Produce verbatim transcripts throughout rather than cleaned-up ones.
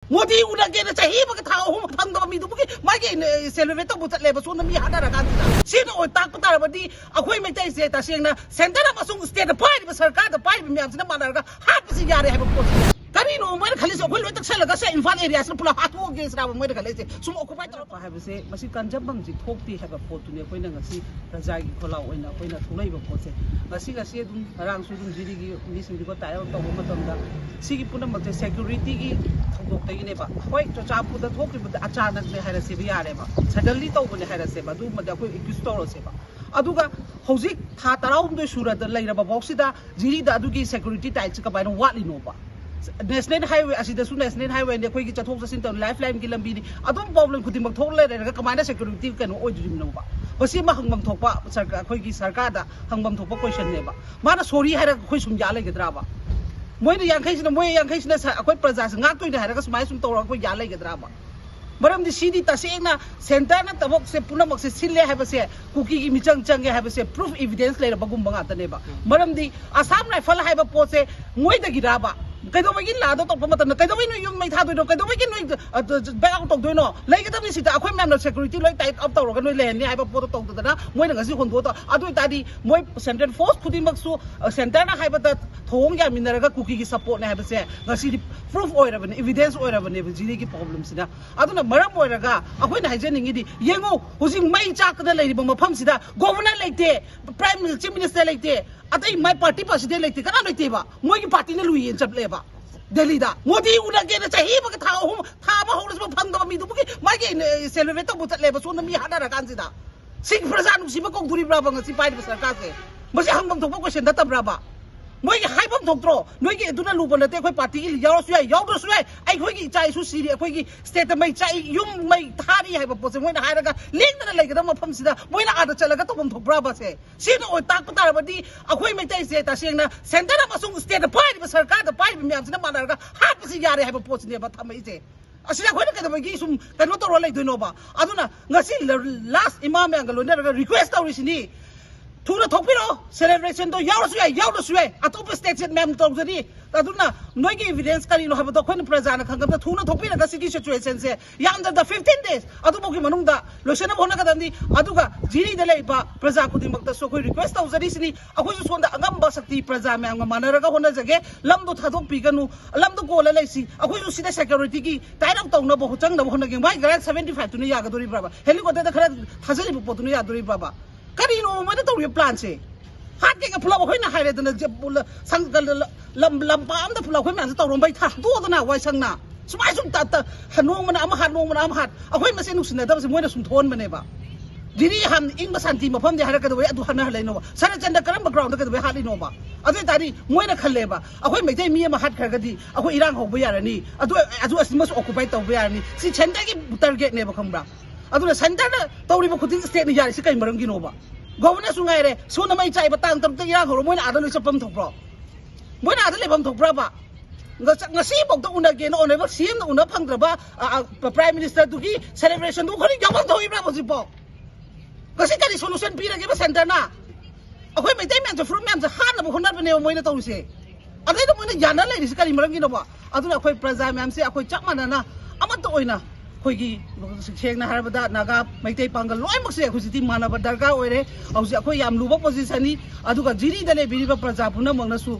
ꯃꯣꯗꯤ ꯎꯅꯒꯦꯅ ꯆꯍꯤ ꯑꯃꯒ ꯊꯥ ꯑꯍꯨꯝ ꯐꯪꯗꯕ ꯃꯤꯗꯨꯕꯨꯒꯤ ꯃꯥꯒꯤ ꯁꯦꯂꯦꯕ꯭ꯔꯦꯠ ꯇꯧꯕ ꯆꯠꯂꯦꯕ ꯁꯣꯝꯗ ꯃꯤ ꯍꯥꯠꯅꯔꯀꯥꯟꯁꯤꯗ꯫ ꯁꯤꯅ ꯑꯣꯏ ꯇꯥꯛꯄ ꯇꯥꯔꯕꯗꯤ ꯑꯩꯈꯣꯏ ꯃꯩꯇꯩꯁꯦ ꯇꯁꯦꯡꯅ ꯁꯦꯟꯇꯔ ꯑꯃꯁꯨꯡ ꯁ꯭ꯇꯦꯠꯇ ꯄꯥꯏꯔꯤꯕ ꯁꯔꯀꯥꯔꯗ ꯄꯥꯏꯔꯤꯕ ꯃꯌꯥꯝꯁꯤꯅ ꯃꯥꯟꯅꯔꯒ ꯍꯥꯠꯄꯁꯤ ꯌꯥꯔꯦ ꯍꯥꯏꯕ ꯄꯣꯠꯁꯤ꯫ ꯀꯔꯤꯅꯣ ꯃꯣꯏꯅ ꯈꯜꯂꯤꯁꯦ? ꯑꯩꯈꯣꯏ ꯂꯣꯏ ꯇꯛꯁꯜꯂꯒ ꯁꯦ ꯏꯝꯐꯥꯜ ꯑꯦꯔꯤꯌꯥꯁꯤꯗ ꯄꯨꯂꯞ ꯍꯥꯠꯇꯣꯛꯑꯒꯦ ꯁꯤꯔꯥꯕ ꯃꯣꯏꯅ ꯈꯜꯂꯤꯁꯦ? ꯁꯨꯝ ꯑꯣꯀꯨꯄꯥꯏ ꯇꯧꯔꯛꯄ ꯍꯥꯏꯕꯁꯦ ꯃꯁꯤ ꯀꯟꯖꯐꯝꯁꯤ ꯊꯣꯛꯇꯦ ꯍꯥꯏꯕ ꯄꯣꯠꯇꯨꯅꯤ ꯑꯩꯈꯣꯏꯅ ꯉꯁꯤ ꯄ꯭ꯔꯖꯥꯒꯤ ꯈꯣꯜꯂꯥꯎ ꯑꯣꯏꯅ ꯑꯩꯈꯣꯏꯅ ꯊꯣꯛꯂꯛꯏꯕ ꯄꯣꯠꯁꯦ꯫ ꯉꯁꯤ ꯉꯁꯤ ꯑꯗꯨꯝ ꯉꯔꯥꯡꯁꯨ ꯑꯗꯨꯝ ꯖꯤꯔꯤꯒꯤ ꯃꯤꯁꯤꯡꯗꯨꯒ ꯇꯥꯏ ꯑꯞ ꯇꯧꯕ ꯃꯇꯝꯗ ꯁꯤꯒꯤ ꯄꯨꯝꯅꯃꯛꯁꯦ ꯁꯦꯀ꯭ꯌꯨꯔꯤꯇꯤꯒꯤ ꯊꯧꯗꯣꯛꯇꯒꯤꯅꯦꯕ꯫ ꯍꯣꯏ, ꯆꯨꯔꯆꯥꯟꯄꯨꯔꯗ ꯊꯣꯛꯈꯤꯕꯗ ꯑꯆꯥꯅꯛꯅꯦ ꯍꯥꯏꯔꯁꯦꯕ, ꯌꯥꯔꯦꯕ, ꯁꯗꯟꯂꯤ ꯇꯧꯕꯅꯦ ꯍꯥꯏꯔꯁꯦꯕ, ꯑꯗꯨꯒꯨꯝꯕꯗꯤ ꯑꯩꯈꯣꯏ ꯑꯦꯀ꯭ꯌꯨꯁ ꯇꯧꯔꯁꯦꯕ꯫ ꯑꯗꯨꯒ ꯍꯧꯖꯤꯛ ꯊꯥ ꯇꯔꯥꯍꯨꯝꯗꯣꯏ ꯁꯨꯔꯗ ꯂꯩꯔꯕ ꯐꯥꯎꯁꯤꯗ ꯖꯤꯔꯤꯗ ꯑꯗꯨꯒꯤ ꯁꯦꯀ꯭ꯌꯨꯔꯤꯇꯤ ꯇꯥꯏꯠꯁꯦ ꯀꯃꯥꯏꯅ ꯋꯥꯠꯂꯤꯅꯣꯕ? ꯅꯦꯁꯅꯦꯜ ꯍꯥꯏꯋꯦ ꯑꯁꯤꯗꯁꯨ, ꯅꯦꯁꯅꯦꯜ ꯍꯥꯏꯋꯦꯅꯤ, ꯑꯩꯈꯣꯏꯒꯤ ꯆꯠꯊꯣꯛ ꯆꯠꯁꯤꯟ ꯇꯧ, ꯂꯥꯏꯐ ꯂꯥꯏꯟꯒꯤ ꯂꯝꯕꯤꯅꯤ, ꯑꯗꯨꯝ ꯄ꯭ꯔꯣꯕ꯭ꯂꯦꯝ ꯈꯨꯗꯤꯡꯃꯛ ꯊꯣꯛ ꯂꯩꯔꯒ ꯀꯃꯥꯏꯅ ꯁꯦꯀ꯭ꯌꯨꯔꯤꯇꯤ ꯀꯩꯅꯣ ꯑꯣꯏꯗꯣꯔꯤꯕꯅꯣꯕ? ꯃꯁꯤ ꯑꯃ ꯍꯪꯐꯝ ꯊꯣꯛꯄ ꯁꯔꯀꯥꯔ, ꯑꯩꯈꯣꯏꯒꯤ ꯁꯔꯀꯥꯔꯗ ꯍꯪꯐꯝ ꯊꯣꯛꯄ ꯀꯣꯏꯁꯟꯅꯦꯕ꯫ ꯃꯥꯅ ꯁꯣꯔꯤ ꯍꯥꯏꯔꯒ ꯑꯩꯈꯣꯏ ꯁꯨꯝ ꯌꯥ ꯂꯩꯒꯗ꯭ꯔꯕ? ꯃꯣꯏꯅ ꯌꯥꯡꯈꯩꯁꯤꯅ, ꯃꯣꯏ ꯌꯥꯡꯈꯩꯁꯤꯅ ꯁ-, ꯑꯩꯈꯣꯏ ꯄ꯭ꯔꯖꯥꯁꯦ ꯉꯥꯛꯇꯣꯏꯅꯦ ꯍꯥꯏꯔꯒ ꯁꯨꯃꯥꯏꯅ ꯁꯨꯝ ꯇꯧꯔꯒ ꯑꯩꯈꯣꯏ ꯌꯥ ꯂꯩꯒꯗ꯭ꯔꯕ? ꯃꯔꯝꯗꯤ ꯁꯤꯗꯤ ꯇꯁꯦꯡꯅ ꯁꯦꯟꯇꯔꯅ ꯊꯕꯛꯁꯦ ꯄꯨꯝꯅꯃꯛꯁꯦ ꯁꯤꯜꯂꯦ ꯍꯥꯏꯕꯁꯦ, ꯀꯨꯀꯤꯒꯤ ꯃꯤꯆꯪ ꯆꯪꯉꯦ ꯍꯥꯏꯕꯁꯦ ꯄ꯭ꯔꯨꯐ, ꯏꯚꯤꯗꯦꯟꯁ ꯂꯩꯔꯕꯒꯨꯝꯕ ꯉꯥꯛꯇꯅꯦꯕ꯫ ꯃꯔꯝꯗꯤ ꯑꯁꯥꯝ ꯔꯥꯏꯐꯜ ꯍꯥꯏꯕ ꯄꯣꯠꯁꯦ ꯃꯣꯏꯗꯒꯤꯔꯕ? ꯀꯩꯗꯧꯕꯒꯤ ꯂꯥꯗꯣ ꯇꯧꯔꯛꯄ ꯃꯇꯝꯗ ꯀꯩꯗꯧꯕꯒꯤ ꯅꯣꯏ ꯌꯨꯝ ꯃꯩ ꯊꯥꯗꯣꯏꯅꯣ? ꯀꯩꯗꯧꯕꯒꯤ ꯅꯣꯏ, ꯑ, ꯕꯦꯛ ꯑꯥꯎꯠ ꯇꯧꯗꯣꯏꯅꯣ? ꯂꯩꯒꯗꯕꯅꯤ ꯁꯤꯗ꯫ ꯑꯩꯈꯣꯏ ꯃꯌꯥꯝꯅ ꯁꯦꯀ꯭ꯌꯨꯔꯤꯇꯤ ꯂꯣꯏ ꯇꯥꯏꯠ ꯑꯞ ꯇꯧꯔꯒ ꯅꯣꯏ ꯂꯩꯍꯟꯅꯤ ꯍꯥꯏꯕ ꯄꯣꯠꯇꯣ ꯇꯧꯗꯗꯅ ꯃꯣꯏꯅ ꯉꯁꯤ ꯍꯣꯟꯗꯣꯛꯑ ꯇꯧ-, ꯑꯗꯨ ꯑꯣꯏꯇꯥꯔꯗꯤ ꯃꯣꯏ ꯁꯦꯟꯇ꯭ꯔꯦꯜ ꯐꯣꯔꯁ ꯈꯨꯗꯤꯡꯃꯛꯁꯨ, ꯑ, ꯁꯦꯟꯇꯔꯅ ꯍꯥꯏꯕꯗ ꯊꯧꯑꯣꯡ ꯌꯥꯃꯤꯟꯅꯔꯒ ꯀꯨꯀꯤꯒꯤ ꯁꯞꯄꯣꯔꯠꯅꯦ ꯍꯥꯏꯕꯁꯦ ꯉꯁꯤꯗꯤ ꯄ꯭ꯔꯨꯐ ꯑꯣꯏꯔꯕꯅꯤ, ꯏꯚꯤꯗꯦꯟꯁ ꯑꯣꯏꯔꯕꯅꯦꯕ ꯖꯤꯔꯤꯒꯤ ꯄ꯭ꯔꯣꯕ꯭ꯂꯦꯝꯁꯤꯅ꯫ ꯑꯗꯨꯅ ꯃꯔꯝ ꯑꯣꯏꯔꯒ ꯑꯩꯈꯣꯏꯅ ꯍꯥꯏꯖꯅꯤꯡꯉꯤꯗꯤ, ꯌꯦꯡꯉꯨ, ꯍꯧꯖꯤꯛ ꯃꯩ ꯆꯥꯛꯇꯅ ꯂꯩꯔꯤꯕ ꯃꯐꯝꯁꯤꯗ ꯒꯣꯚꯔꯅꯔ ꯂꯩꯇꯦ, ꯄ꯭ꯔꯥꯏꯝ ꯃꯤꯅꯤꯁꯇꯔ, ꯆꯤꯐ ꯃꯤꯅꯤꯁꯇꯔ ꯂꯩꯇꯦ, ꯑꯇꯩ ꯃꯥꯏ ꯄꯥꯔꯇꯤ ꯄ꯭ꯔꯁꯤꯗꯦꯟ ꯂꯩꯇꯦ, ꯀꯅꯥ ꯂꯩꯇꯦꯕ? ꯃꯣꯏꯒꯤ ꯄꯥꯔꯇꯤꯅ ꯂꯨꯏꯌꯦꯅ ꯆꯠꯂꯦꯕ ꯗꯦꯜꯂꯤꯗ꯫ ꯃꯣꯗꯤ ꯎꯅꯒꯦꯅ ꯆꯍꯤ ꯑꯃꯒ ꯊꯥ ꯑꯍꯨꯝ, ꯊꯥ ꯑꯃ ꯍꯧꯔꯁꯤꯐꯥꯎ ꯐꯪꯗꯕ ꯃꯤꯗꯨꯕꯨꯒꯤ ꯃꯥꯒꯤ ꯁꯦꯂꯦꯕ꯭ꯔꯦꯠ ꯇꯧꯕ ꯆꯠꯂꯦꯕ ꯁꯣꯝꯗ ꯃꯤ ꯍꯥꯠꯅꯔꯀꯥꯟꯁꯤꯗ꯫ ꯁꯤꯒꯤ ꯄ꯭ꯔꯖꯥ ꯅꯨꯡꯁꯤꯕ ꯀꯧꯗꯣꯔꯤꯕ꯭ꯔꯕ ꯉꯁꯤ ꯄꯥꯏꯔꯤꯕ ꯁꯔꯀꯥꯔꯁꯦ? ꯃꯁꯤ ꯍꯪꯐꯝ ꯊꯣꯛꯄ ꯀꯣꯏꯁꯟ ꯅꯠꯇꯕ꯭ꯔꯕ? ꯃꯣꯏꯒꯤ ꯍꯥꯏꯐꯝ ꯊꯣꯛꯇ꯭ꯔꯣ? ꯅꯣꯏꯒꯤ ꯑꯗꯨꯅ ꯂꯨꯕ ꯅꯠꯇꯦ, ꯑꯩꯈꯣꯏ ꯄꯥꯔꯇꯤꯒꯤ ꯌꯥꯎꯔꯁꯨ ꯌꯥꯏ, ꯌꯥꯎꯗ꯭ꯔꯁꯨ ꯌꯥꯏ, ꯑꯩꯈꯣꯏꯒꯤ ꯏꯆꯥ ꯏꯁꯨ ꯁꯤꯔꯤ, ꯑꯩꯈꯣꯏꯒꯤ ꯁ꯭ꯇꯦꯠꯇ ꯃꯩ ꯆꯥꯛꯏ, ꯌꯨꯝ ꯃꯩ ꯊꯥꯔꯤ ꯍꯥꯏꯕ ꯄꯣꯠꯁꯦ ꯃꯣꯏꯅ ꯍꯥꯏꯔꯒ ꯂꯦꯡꯗꯅ ꯂꯩꯒꯗꯕ ꯃꯐꯝꯁꯤꯗ ꯃꯣꯏꯅ ꯑꯥꯗ ꯆꯠꯂꯒ ꯇꯧꯐꯝ ꯊꯣꯛꯄ꯭ꯔꯕ ꯁꯦ? ꯁꯤꯅ ꯑꯣꯏ ꯇꯥꯛꯄ ꯇꯥꯔꯕꯗꯤ ꯑꯩꯈꯣꯏ ꯃꯩꯇꯩꯁꯦ ꯇꯁꯦꯡꯅ ꯁꯦꯟꯇꯔ ꯑꯃꯁꯨꯡ ꯁ꯭ꯇꯦꯠꯇ ꯄꯥꯏꯔꯤꯕ ꯁꯔꯀꯥꯔꯗ ꯄꯥꯏꯔꯤꯕ ꯃꯌꯥꯝꯁꯤꯅ ꯃꯥꯟꯅꯔꯒ ꯍꯥꯠꯄꯁꯤ ꯌꯥꯔꯦ ꯍꯥꯏꯕ ꯄꯣꯠꯁꯤꯅꯦꯕ ꯊꯝꯃꯛꯏꯁꯦ꯫ ꯑꯁꯤꯗ ꯑꯩꯈꯣꯏꯅ ꯀꯩꯗꯧꯕꯒꯤ ꯁꯨꯝ ꯀꯩꯅꯣ ꯇꯧꯔ ꯂꯩꯗꯣꯏꯅꯣꯕ? ꯑꯗꯨꯅ ꯉꯁꯤ ꯂꯥꯁ ꯏꯃꯥ ꯃꯌꯥꯝꯒ ꯂꯣꯏꯅꯔꯒ ꯔꯤꯀ꯭ꯋꯦꯁ ꯇꯧꯔꯤꯁꯤꯅꯤ, ꯊꯨꯅ ꯊꯣꯛꯄꯤꯔꯛꯑꯣ꯫ ꯁꯦꯂꯦꯕ꯭ꯔꯦꯁꯟꯗꯣ ꯌꯥꯎꯔꯁꯨ ꯌꯥꯏ, ꯌꯥꯎꯗ꯭ꯔꯁꯨ ꯌꯥꯏ, ꯑꯇꯣꯞꯄ ꯁ꯭ꯇꯦꯠꯁꯦ ꯃꯌꯥꯝ ꯇꯧꯖꯔꯤ꯫ ꯑꯗꯨꯅ ꯅꯣꯏꯒꯤ ꯏꯚꯤꯗꯦꯟꯁ ꯀꯔꯤꯅꯣ ꯍꯥꯏꯕꯗꯣ ꯑꯩꯈꯣꯏꯅ ꯄ꯭ꯔꯖꯥꯅ ꯈꯪꯒꯗꯕ꯫ ꯊꯨꯅ ꯊꯣꯛꯄꯤꯔꯒ ꯁꯤꯒꯤ ꯁꯤꯆꯨꯋꯦꯁꯟꯁꯦ ꯌꯥꯝꯗ꯭ꯔꯕꯗ fifteen days ꯑꯗꯨꯐꯥꯎꯒꯤ ꯃꯅꯨꯡꯗ ꯂꯣꯏꯁꯤꯟꯅꯕ ꯍꯣꯠꯅꯒꯗꯕꯅꯤ꯫ ꯑꯗꯨꯒ ꯖꯤꯔꯤꯗ ꯂꯩꯔꯤꯕ ꯄ꯭ꯔꯖꯥ ꯈꯨꯗꯤꯡꯃꯛꯇꯁꯨ ꯑꯩꯈꯣꯏ ꯔꯤꯀ꯭ꯋꯦꯁ ꯇꯧꯖꯔꯤꯁꯤꯅꯤ, ꯑꯩꯈꯣꯏꯁꯨ ꯁꯣꯝꯗ ꯑꯉꯝꯕ ꯁꯛꯇꯤ ꯄ꯭ꯔꯖꯥ ꯃꯌꯥꯝꯒ ꯃꯥꯟꯅꯔꯒ ꯍꯣꯠꯅꯖꯒꯦ꯫ ꯂꯝꯗꯣ ꯊꯥꯗꯣꯛꯄꯤꯒꯅꯨ, ꯂꯝꯗꯣ ꯀꯣꯜꯂ ꯂꯩꯁꯤ꯫ ꯑꯩꯈꯣꯏꯁꯨ ꯁꯤꯗ ꯁꯦꯀ꯭ꯌꯨꯔꯤꯇꯤꯒꯤ ꯇꯥꯏꯠ ꯑꯞ ꯇꯧꯅꯕ ꯆꯪꯅꯕ ꯍꯣꯠꯅꯒꯦ꯫ ꯃꯥꯏ ꯒ꯭ꯔꯥꯟ seventy five ꯇꯨꯅ ꯌꯥꯒꯗꯣꯔꯤꯕ꯭ꯔꯕ? ꯍꯦꯂꯤꯀꯣꯞꯇꯔꯗ ꯈꯔ ꯊꯥꯖꯔꯤꯕ ꯄꯣꯠꯇꯨꯅ ꯌꯥꯗꯣꯔꯤꯕ꯭ꯔꯕ? ꯀꯔꯤꯅꯣ ꯃꯣꯏꯅ ꯇꯧꯔꯤꯕ ꯄ꯭ꯂꯥꯟꯁꯦ? ꯍꯥꯠꯀꯦꯒ ꯄꯨꯂꯞ ꯑꯩꯈꯣꯏꯅ ꯍꯥꯏꯔꯦꯗꯅ, ꯖ-, ꯄꯨꯂ-, ꯁꯪ-, ꯀ-, ꯂ-, ꯂꯝ, ꯂꯝꯄꯥꯛ ꯑꯝꯗ ꯄꯨꯂꯞ ꯑꯩꯈꯣꯏ ꯃꯌꯥꯝꯁꯦ ꯇꯧꯔꯝꯕꯩ ꯊꯥꯗꯣꯛꯑꯗꯅ ꯋꯥꯏ ꯁꯪꯅ꯫ ꯁꯨꯃꯥꯏ ꯁꯨꯝ ꯇ-, ꯇ-, ꯍ-, ꯅꯣꯡꯃꯅ ꯑꯃ ꯍꯥꯠ, ꯅꯣꯡꯃꯅ ꯑꯃ ꯍꯥꯠ꯫ ꯑꯩꯈꯣꯏ ꯃꯁꯦꯟ ꯅꯨꯡꯁꯤꯅꯗꯕꯁꯦ ꯃꯣꯏꯅ ꯁꯨꯝ ꯊꯣꯛꯍꯟꯕꯅꯦꯕ꯫ ꯖꯤꯔꯤ ꯍꯥꯟ ꯏꯪꯕ ꯁꯥꯟꯇꯤ ꯃꯐꯝꯗꯤ ꯍꯥꯏꯔ ꯀꯩꯗꯧꯕꯩ ꯑꯗꯨ ꯍꯥꯠꯅꯍꯜꯂꯛꯏꯅꯣꯕ? ꯁꯔꯠꯆꯟꯗ ꯀꯔꯝꯕ ꯒ꯭ꯔꯥꯎꯟꯗ ꯀꯩꯗꯧꯕꯩ ꯍꯥꯠꯂꯤꯅꯣꯕ? ꯑꯗꯨ ꯑꯣꯏ ꯇꯥꯔꯗꯤ ꯃꯣꯏꯅ ꯈꯜꯂꯦꯕ, ꯑꯩꯈꯣꯏ ꯃꯩꯇꯩ ꯃꯤ ꯑꯃ ꯍꯥꯠꯈ꯭ꯔꯒꯗꯤ ꯑꯩꯈꯣꯏ ꯏꯔꯥꯡ ꯍꯧꯕ ꯌꯥꯔꯅꯤ, ꯑꯗꯨ, ꯑꯗꯨ ꯑꯁꯤꯃꯁꯨ ꯑꯣꯀꯨꯄꯥꯏ ꯇꯧꯕ ꯌꯥꯔꯅꯤ꯫ ꯁꯤ ꯁꯦꯟꯇꯔꯒꯤ ꯇꯥꯔꯒꯦꯠꯅꯦꯕ, ꯈꯪꯕ꯭ꯔꯥ? ꯑꯗꯨꯅ ꯁꯦꯟꯇꯔꯗ ꯇꯧꯔꯤꯕ ꯈꯨꯗꯤꯡ ꯁ꯭ꯇꯦꯠꯅ ꯌꯥꯔꯤꯁꯤ ꯀꯩ ꯃꯔꯝꯒꯤꯅꯣꯕ? ꯒꯣꯕꯔꯅꯔꯁꯨ ꯉꯥꯏꯔꯦ, ꯁꯣꯝꯗ ꯃꯩ ꯆꯥꯏꯕ ꯇꯥꯡ ꯇꯔꯨꯛꯇ ꯏꯔꯥꯡ ꯍꯧꯔ ꯃꯣꯏꯅ ꯑꯥꯗ ꯂꯣꯏ ꯆꯠꯐꯝ ꯊꯣꯛꯄ꯭ꯔꯣ? ꯃꯣꯏꯅ ꯑꯥꯗ ꯂꯩꯐꯝ ꯊꯣꯛꯄ꯭ꯔꯕ? ꯉ-, ꯉꯁꯤꯐꯥꯎꯗ ꯎꯅꯒꯦꯅ ꯑꯣꯅꯔꯦꯕꯜ ꯁꯤ ꯑꯦꯝꯅ ꯎꯅ ꯐꯪꯗ꯭ꯔꯕ, ꯑ, ꯑ, ꯄ꯭ꯔꯥꯏꯝ ꯃꯤꯅꯤꯁꯇꯔꯗꯨꯒꯤ ꯁꯦꯂꯦꯕ꯭ꯔꯦꯁꯟꯗꯨ ꯑꯩꯈꯣꯏꯅ ꯌꯥꯎꯐꯝ ꯊꯣꯛꯏꯕ꯭ꯔꯕ ꯍꯧꯖꯤꯛꯐꯥꯎ? ꯉꯁꯤ ꯀꯔꯤ ꯁꯣꯂꯨꯁꯟ ꯄꯤꯔꯒꯦꯕ ꯁꯦꯟꯇꯔꯅ? ꯑꯩꯈꯣꯏ ꯃꯩꯇꯩ ꯃꯌꯥꯝꯁꯦ, ꯐꯨꯔꯨꯞ ꯃꯌꯥꯝꯁꯦ ꯍꯥꯠꯅꯕ ꯍꯣꯠꯅꯕꯅꯦꯕ ꯃꯣꯏꯅ ꯇꯧꯔꯤꯁꯦ꯫ ꯑꯗꯩꯗ ꯃꯣꯏꯅ ꯌꯥꯅ ꯂꯩꯔꯤꯁꯤ ꯀꯔꯤ ꯃꯔꯝꯒꯤꯅꯣꯕ? ꯑꯗꯨꯅ ꯑꯩꯈꯣꯏ ꯄ꯭ꯔꯖꯥ ꯃꯌꯥꯝꯁꯦ ꯑꯩꯈꯣꯏ ꯆꯞ ꯃꯥꯟꯅꯅ ꯑꯃꯠꯇ ꯑꯣꯏꯅ ꯑꯩꯈꯣꯏꯒꯤ, ꯁꯦꯡꯅ ꯍꯥꯏꯔꯕꯗ, ꯅꯥꯒꯥ, ꯃꯩꯇꯩ, ꯄꯥꯡꯒꯜ ꯂꯣꯏꯅꯃꯛꯁꯦ ꯍꯧꯖꯤꯛꯇꯤ ꯃꯥꯟꯅꯕ ꯗꯔꯀꯥꯔ ꯑꯣꯏꯔꯦ꯫ ꯍꯧꯖꯤꯛ ꯑꯩꯈꯣꯏ ꯌꯥꯝ ꯂꯨꯕ ꯄꯣꯖꯤꯁꯟꯅꯤ꯫ ꯑꯗꯨꯒ ꯖꯤꯔꯤꯗ ꯂꯩꯕꯤꯔꯤꯕ ꯄ꯭ꯔꯖꯥ ꯄꯨꯝꯅꯃꯛꯅꯁꯨ,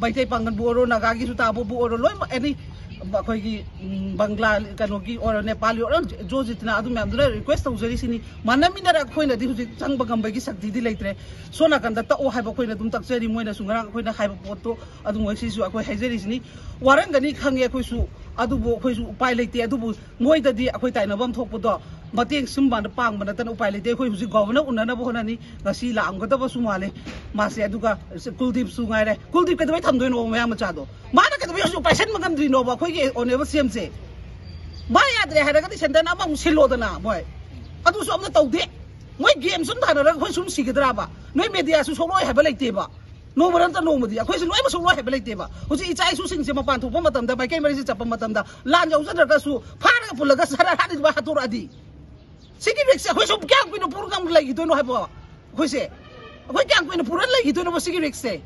ꯃꯩꯇꯩ, ꯄꯥꯡꯒꯜꯕꯨ ꯑꯣꯏꯔꯣ, ꯅꯥꯒꯥꯒꯤꯁꯨ ꯇꯥꯕꯕꯨ ꯑꯣꯏꯔꯣ, ꯂꯣꯏꯅꯃꯛ ꯑꯦꯅꯤ ꯑꯩꯈꯣꯏꯒꯤ, ꯎꯝ, ꯕꯪꯒ꯭ꯂꯥ, ꯀꯩꯅꯣꯒꯤ ꯑꯣꯏꯔꯣ, ꯅꯦꯄꯥꯂꯤ ꯑꯣꯏꯔꯣ, ꯖꯣ ꯖꯤꯇꯅ ꯑꯗꯨ ꯃꯌꯥꯝꯗꯨꯅ ꯔꯤꯀ꯭ꯋꯦꯁ ꯇꯧꯖꯔꯤꯁꯤꯅꯤ꯫ ꯃꯥꯟꯅꯃꯤꯟꯅꯔ ꯑꯩꯈꯣꯏꯅꯗꯤ ꯍꯧꯖꯤꯛ ꯆꯪꯕ ꯉꯝꯕꯒꯤ ꯁꯛꯇꯤꯗꯤ ꯂꯩꯇ꯭ꯔꯦ꯫ ꯁꯣꯝ ꯅꯥꯀꯟꯗ ꯇꯛꯑꯣ ꯍꯥꯏꯕ ꯑꯩꯈꯣꯏꯅ ꯑꯗꯨꯝ ꯇꯛꯆꯔꯤ, ꯃꯣꯏꯅꯁꯨ ꯉꯔꯥꯡ ꯑꯩꯈꯣꯏꯅ ꯍꯥꯏꯕ ꯄꯣꯠꯇꯣ ꯑꯗꯨꯝ ꯉꯁꯤꯁꯨ ꯑꯩꯈꯣꯏ ꯍꯥꯏꯖꯔꯤꯁꯤꯅꯤ꯫ ꯋꯥꯔꯝꯒꯅꯤ ꯈꯪꯉꯦ ꯑꯩꯈꯣꯏꯁꯨ, ꯑꯗꯨꯕꯨ ꯑꯩꯈꯣꯏꯁꯨ ꯎꯄꯥꯏ ꯂꯩꯇꯦ꯫ ꯑꯗꯨꯕꯨ ꯃꯣꯏꯗꯗꯤ ꯑꯩꯈꯣꯏ ꯇꯥꯏꯅꯐꯝ ꯊꯣꯛꯄꯗꯣ ꯃꯇꯦꯡ ꯁꯨꯝꯕꯅ ꯄꯥꯡꯕ ꯅꯠꯇꯅ ꯎꯄꯥꯏ ꯂꯩꯇꯦ꯫ ꯑꯩꯈꯣꯏ ꯍꯧꯖꯤꯛ ꯒꯣꯕꯔꯅꯔ ꯎꯅꯅꯕ ꯍꯣꯠꯅꯅꯤ꯫ ꯉꯁꯤ ꯂꯥꯛꯑꯝꯒꯗꯕꯁꯨ ꯃꯥꯜꯂꯦ ꯃꯥꯁꯦ꯫ ꯑꯗꯨꯒ ꯀꯨꯜꯗꯤꯞꯁꯨ ꯉꯥꯏꯔꯦ꯫ ꯀꯨꯜꯗꯤꯞ ꯀꯩꯗꯧꯕꯩ ꯊꯝꯗꯣꯏꯅꯣ ꯃꯌꯥꯝ ꯃꯆꯥꯗꯣ? ꯃꯥꯅ ꯀꯩꯗꯧꯕꯩ ꯍꯧꯖꯤꯛ ꯄꯥꯏꯁꯟꯕ ꯉꯝꯗ꯭ꯔꯤꯅꯣꯕ ꯑꯩꯈꯣꯏꯒꯤ ꯑꯣꯅꯔꯦꯕꯜ ꯁꯤ ꯑꯦꯝꯁꯦ? ꯃꯥ ꯌꯥꯗ꯭ꯔꯦ ꯍꯥꯏꯔꯒꯗꯤ ꯁꯦꯟꯇꯔꯅ ꯑꯃꯃꯨꯛ ꯁꯤꯜꯂꯣꯗꯅ ꯃꯣꯏ꯫ ꯑꯗꯨꯁꯨ ꯑꯝꯇ ꯇꯧꯗꯦ꯫ ꯃꯣꯏ ꯒꯦꯝ ꯁꯨꯝ ꯊꯥꯅꯔꯒ ꯑꯩꯈꯣꯏ ꯁꯨꯝ ꯁꯤꯒꯗ꯭ꯔꯕ? ꯅꯣꯏ ꯃꯦꯗꯤꯌꯥꯁꯨ ꯁꯣꯛꯂꯣꯏ ꯍꯥꯏꯕ ꯂꯩꯇꯦꯕ꯫ ꯅꯣꯡꯃ ꯅꯠꯇ꯭ꯔ ꯅꯣꯡꯃꯗꯤ ꯑꯩꯈꯣꯏꯁꯨ ꯂꯣꯏꯅꯃꯛ ꯁꯣꯛꯂꯣꯏ ꯍꯥꯏꯕ ꯂꯩꯇꯦꯕ꯫ ꯍꯧꯖꯤꯛ ꯏꯆꯥ ꯏꯁꯨꯁꯤꯡꯁꯦ ꯃꯄꯥꯟ ꯊꯣꯛꯄ ꯃꯇꯝꯗ, ꯃꯥꯏꯀꯩ ꯃꯔꯤꯁꯦ ꯆꯠꯄ ꯃꯇꯝꯗ, ꯂꯥꯟ ꯌꯥꯎꯖꯗ꯭ꯔꯒꯁꯨ ꯐꯥꯔꯒ ꯄꯨꯜꯂꯒ ꯁꯔ ꯍꯥꯠꯂꯤꯕ ꯍꯥꯠꯇꯣꯔꯛꯑꯗꯤ? ꯁꯤꯒꯤ ꯔꯤꯛꯁꯁꯦ ꯑꯩꯈꯣꯏ ꯁꯨꯝ ꯀꯌꯥꯝ ꯀꯨꯏꯅ ꯄꯨꯔꯒ ꯑꯃꯨꯛ ꯂꯩꯈꯤꯗꯣꯏꯅꯣ ꯍꯥꯏꯕ? ꯑꯩꯈꯣꯏꯁꯦ ꯑꯩꯈꯣꯏ ꯀꯌꯥꯝ ꯀꯨꯏꯅ ꯄꯨꯔ ꯂꯩꯈꯤꯗꯣꯏꯅꯣꯕ ꯁꯤꯒꯤ ꯔꯤꯛꯁꯁꯦ?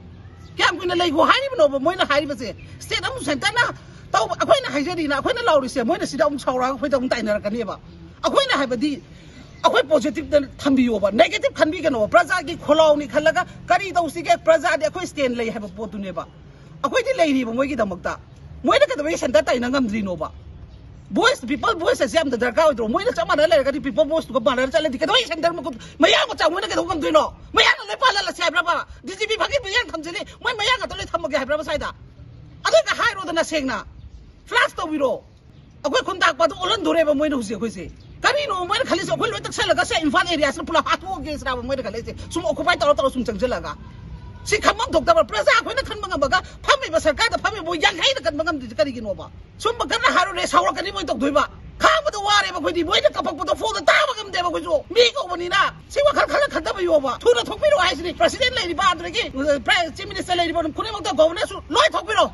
ꯀꯌꯥꯝ ꯀꯨꯏꯅ ꯂꯩꯈꯣ ꯍꯥꯏꯔꯤꯕꯅꯣꯕ? ꯃꯣꯏꯅ ꯍꯥꯏꯔꯤꯕꯁꯦ, ꯁ꯭ꯇꯦꯠ ꯑꯃꯁꯨ ꯁꯦꯟꯇꯔꯅ ꯇꯧꯕ, ꯑꯩꯈꯣꯏꯅ ꯍꯥꯏꯖꯔꯤꯅ ꯑꯩꯈꯣꯏꯅ ꯂꯥꯎꯔꯤꯁꯦ, ꯃꯣꯏꯅ ꯁꯤꯗ ꯑꯃꯨꯛ ꯁꯥꯎꯔꯛꯑꯒ ꯑꯩꯈꯣꯏꯗ ꯑꯃꯨꯛ ꯇꯥꯏꯅꯔꯛꯀꯅꯦꯕ꯫ ꯑꯩꯈꯣꯏꯅ ꯍꯥꯏꯕꯗꯤ, ꯑꯩꯈꯣꯏ ꯄꯣꯖꯤꯇꯤꯚꯇ ꯊꯝꯕꯤꯌꯣꯕ, ꯅꯦꯒꯦꯇꯤꯚ ꯈꯟꯕꯤꯒꯅꯣꯕ꯫ ꯄ꯭ꯔꯖꯥꯒꯤ ꯈꯣꯜꯂꯥꯎꯅꯤ ꯈꯜꯂꯒ ꯀꯔꯤ ꯇꯧꯁꯤꯒꯦ? ꯄ꯭ꯔꯖꯥꯗꯤ ꯑꯩꯈꯣꯏ ꯁ꯭ꯇꯦꯟ ꯂꯩ ꯍꯥꯏꯕ ꯄꯣꯠꯇꯨꯅꯦꯕ꯫ ꯑꯩꯈꯣꯏꯗꯤ ꯂꯩꯔꯤꯕ ꯃꯣꯏꯒꯤꯗꯃꯛꯇ꯫ ꯃꯣꯏꯅ ꯀꯩꯗꯧꯕꯩ ꯁꯦꯟꯇꯔ ꯇꯥꯏꯅ ꯉꯝꯗ꯭ꯔꯤꯅꯣꯕ? ꯚꯣꯏꯁ, ꯄꯤꯄꯜ ꯚꯣꯏꯁ ꯑꯁꯤ ꯌꯥꯝꯅ ꯗꯔꯀꯥꯔ ꯑꯣꯏꯗ꯭ꯔꯣ? ꯃꯣꯏꯅ ꯆꯞ ꯃꯥꯟꯅ ꯂꯩꯔꯒꯗꯤ ꯄꯤꯄꯜ ꯚꯣꯏꯁꯇꯨꯒ ꯃꯥꯟꯅꯔ ꯆꯠꯂꯗꯤ ꯀꯩꯗꯧꯕꯩ ꯁꯦꯟꯇꯔ ꯃꯈꯨꯠ ꯃꯌꯥꯡ ꯃꯆꯥ ꯃꯣꯏꯅ ꯀꯩꯗꯧ ꯉꯝꯗꯣꯏꯅꯣ? ꯃꯌꯥꯡꯅ ꯂꯣꯏ ꯄꯥꯜꯍꯜꯂꯁꯦ ꯍꯥꯏꯕ꯭ꯔꯕ? ꯗꯤ ꯖꯤ ꯄꯤ ꯐꯥꯒꯤ ꯃꯌꯥꯡ ꯊꯝꯖꯤꯜꯂꯤ, ꯃꯣꯏ ꯃꯌꯥꯡ ꯉꯥꯛꯇ ꯂꯣꯏ ꯊꯝꯃꯒꯦ ꯍꯥꯏꯕ꯭ꯔꯕ ꯁ꯭ꯋꯥꯏꯗ? ꯑꯗꯨꯒ ꯍꯥꯏꯔꯣꯗꯅ ꯁꯦꯡꯅ, ꯐ꯭ꯂꯥꯁ ꯇꯧꯕꯤꯔꯣ꯫ ꯑꯩꯈꯣꯏ ꯈꯨꯟ ꯇꯥꯛꯄꯗꯣ ꯑꯣꯜꯍꯟꯗꯣꯔꯦꯕ ꯃꯣꯏꯅ ꯍꯧꯖꯤꯛ ꯑꯩꯈꯣꯏꯁꯦ꯫ ꯀꯔꯤꯅꯣ ꯃꯣꯏꯅ ꯈꯜꯂꯤꯁꯦ? ꯑꯩꯈꯣꯏ ꯂꯣꯏ ꯇꯛꯁꯜꯂꯒ ꯁꯦ ꯏꯝꯐꯥꯜ ꯑꯦꯔꯤꯌꯥꯁꯤꯗ ꯄꯨꯂꯞ ꯍꯥꯠꯇꯣꯛꯑꯒꯦ ꯁꯤꯔꯥꯕ ꯃꯣꯏꯅ ꯈꯜꯂꯤꯁꯦ? ꯁꯨꯝ ꯑꯣꯀꯨꯄꯥꯏ ꯇꯧꯔ ꯇꯧꯔ ꯁꯨꯝ ꯆꯪꯁꯤꯜꯂꯒ꯫ ꯁꯤ ꯈꯪꯐꯝ ꯊꯣꯛꯇꯕ ꯄ꯭ꯔꯖꯥ ꯑꯩꯈꯣꯏꯅ ꯈꯟꯕ ꯉꯝꯕꯒ ꯐꯝꯃꯤꯕ ꯁꯔꯀꯥꯔꯗ ꯐꯝꯃꯤꯕ ꯌꯥꯡꯈꯩꯅ ꯀꯟꯕ ꯉꯝꯗ꯭ꯔꯤꯁꯦ ꯀꯔꯤꯒꯤꯅꯣꯕ? ꯁꯨꯝꯕ ꯀꯟꯅ ꯍꯥꯏꯔꯨꯔꯦ, ꯁꯥꯎꯔꯛꯀꯅꯤ ꯃꯣꯏ ꯇꯧꯗꯣꯏꯕ꯫ ꯈꯥꯡꯕꯗ ꯋꯥꯔꯦꯕ ꯑꯩꯈꯣꯏꯗꯤ, ꯃꯣꯏꯅ ꯀꯄꯛꯄꯗꯣ ꯐꯣꯟꯗ ꯇꯥꯕ ꯉꯝꯗꯦꯕ ꯑꯩꯈꯣꯏꯁꯨ꯫ ꯃꯤ ꯀꯧꯕꯅꯤꯅ ꯁꯤ ꯋꯥꯈꯜ ꯈꯜꯂ ꯈꯟꯊꯕ ꯌꯣꯕ꯫ ꯊꯨꯅ ꯊꯣꯛꯄꯤꯔꯣ ꯍꯥꯏꯁꯤꯅꯤ꯫ ꯄ꯭ꯔꯁꯤꯗꯦꯟ ꯂꯩꯔꯤꯕ, ꯑꯗꯨꯗꯒꯤ ꯄ꯭ꯔꯥꯏꯝ ꯆꯤꯐ ꯃꯤꯅꯤꯁꯇꯔ ꯂꯩꯔꯤꯕ ꯈꯨꯗꯤꯡꯃꯛꯇ ꯒꯣꯚꯔꯅꯔꯁꯨ ꯂꯣꯏ ꯊꯣꯛꯄꯤꯔꯣ꯫